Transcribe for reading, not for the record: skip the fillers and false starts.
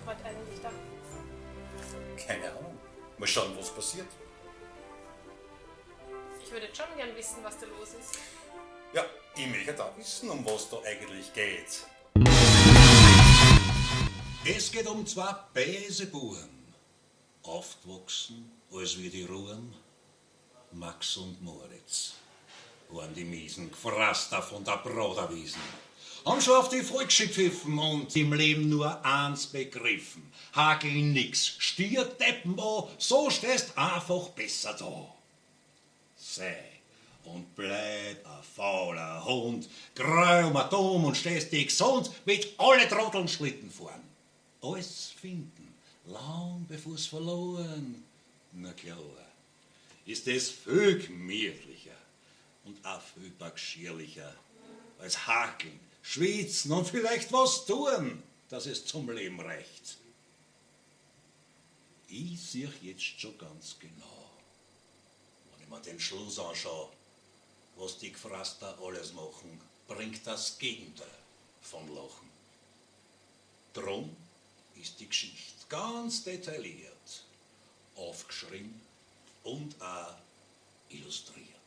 heute eigentlich da? Keine Ahnung. Mal schauen, was passiert. Ich würde schon gern wissen, was da los ist. Ja, ich möchte auch wissen, um was da eigentlich geht. Es geht um zwei böse Buben. Aufgewachsen, als wie die Ruhen, Max und Moritz. Waren die miesen Gfraster von der Broderwiesen. Haben schon auf die Volksche gpfiffen und im Leben nur eins begriffen. Hakeln nix, Stier deppen an, so stehst einfach besser da. Sei und bleib a fauler Hund, graumer dumm und stehst dich gesund mit alle Trotteln Schlitten fahren. Alles finden, lang bevor's verloren. Na klar, ist es viel gemütlicher und auch viel geschirrlicher als hakeln, schwitzen und vielleicht was tun, dass es zum Leben reicht. Ich sehe jetzt schon ganz genau, wenn ich mir den Schluss anschaue, was die Gfraster alles machen, bringt das Gegenteil von Lachen. Drum ist die Geschichte ganz detailliert aufgeschrieben und auch illustriert.